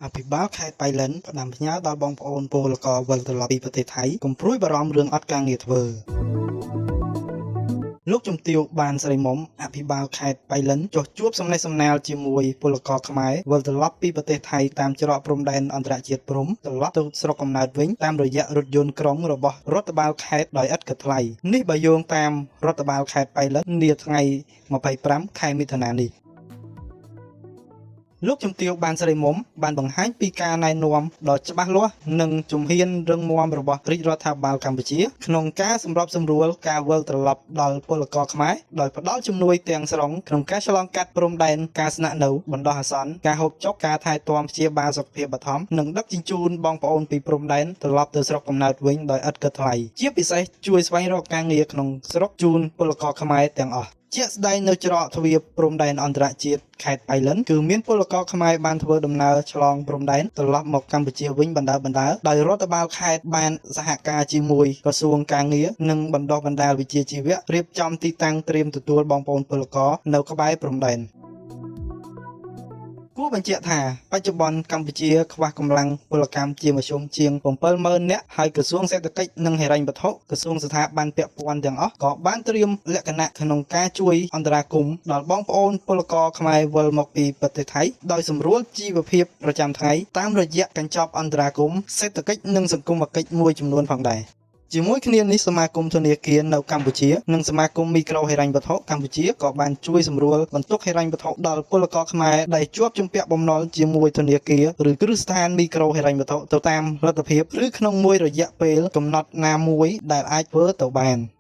អភិបាលខេត្តប៉ៃលិនផ្ដាំផ្ញើដល់បងប្អូនពលករវិលត្រឡប់ពីប្រទេសថៃកុំព្រួយបារម្ភរឿងអត់ការងារធ្វើលោកជំទាវបានស្រីមុំអភិបាលខេត្តប៉ៃលិនចុះជួបសំណេះសំណាលជាមួយពលករខ្មែរវិលត្រឡប់ពីប្រទេសថៃតាមច្រកព្រំដែនអន្តរជាតិព្រំត្រឡប់ទៅស្រុកកំណើតវិញតាមរយៈរថយន្តក្រុងរបស់រដ្ឋបាលខេត្តដោយឥតគិតថ្លៃនេះបើយោងតាមរដ្ឋបាលខេត្តប៉ៃលិននាថ្ងៃ25ខែមិថុនានេះលោកជំទាវបានស្រីមុំបានបង្ហាញពីការណែនាំដ៏ច្បាស់លាស់និងជំហានរឹងមាំរបស់រាជរដ្ឋាភិបាលកម្ពុជាក្នុងការសម្របសម្រួលការវិលត្រឡប់ដល់ពលករខ្មែរដោយផ្ដល់ជំនួយទាំងស្រុងក្នុងការឆ្លងកាត់ព្រំដែនការស្នាក់នៅបណ្ដោះអាសន្នការហូបចុកការថែទាំព្យាបាលសុខភាពបឋមនិងដឹកជញ្ជូនបងប្អូនពីព្រំដែនត្រឡប់ទៅស្រុកកំណើតវិញដោយឥតគិតថ្លៃជាពិសេសជួយស្វែងរកការងារក្នុងស្រុកជូនពលករខ្មែរទាំងអស់ជាក់ស្ដែងនៅច្រកទ្វារព្រំដែនអន្តរជាតិខេត្តប៉ៃលិនគឺមានពលករខ្មែរបានធ្វើដំណើរឆ្លងព្រំដែនត្រឡប់មកកម្ពុជាវិញបណ្ដើរៗដោយរដ្ឋបាលខេត្តបានសហការជាមួយក្រសួងការងារនិងបណ្ដុះបណ្ដាលវិជ្ជាជីវៈរៀបចំទីតាំងត្រៀមទទួលបងប្អូនពលករនៅក្បែរព្រំដែនគួរបញ្ជាក់ថាបច្ចុប្បន្នកម្ពុជាខ្វះកម្លាំងពលកម្មជាមធ្យមជាង 70,000 នាក់ហើយក្រសួងសេដ្ឋកិច្ចនិងហិរញ្ញវត្ថុក្រសួងស្ថាប័នពាក់ព័ន្ធទាំងអស់ក៏បានត្រៀមលក្ខណៈក្នុងការជួយអន្តរាគមន៍ដល់បងប្អូនពលករខ្មែរវិលមកពីប្រទេសថៃដោយសម្រួលជីវភាពប្រចាំថ្ងៃតាមរយៈកញ្ចប់អន្តរាគមន៍សេដ្ឋកិច្ចនិងសង្គមកិច្ចមួយចំនួនផងដែរជាមួយគ្នានេះសមាគមធនាគារនៅកម្ពុជានិងសមាគមមីក្រូហិរញ្ញវត្ថុកម្ពុជាក៏បានជួយសម្រួលបន្ទុកហិរញ្ញវត្ថុដល់ពលករខ្មែរដែលជាប់ជំពាក់បំណុលជាមួយធនាគារឬគ្រឹះស្ថានមីក្រូហិរញ្ញវត្ថុទៅតាមលទ្ធភាពឬក្នុងមួយរយៈពេលកំណត់ណាមួយដែលអាចធ្វើទៅបាន។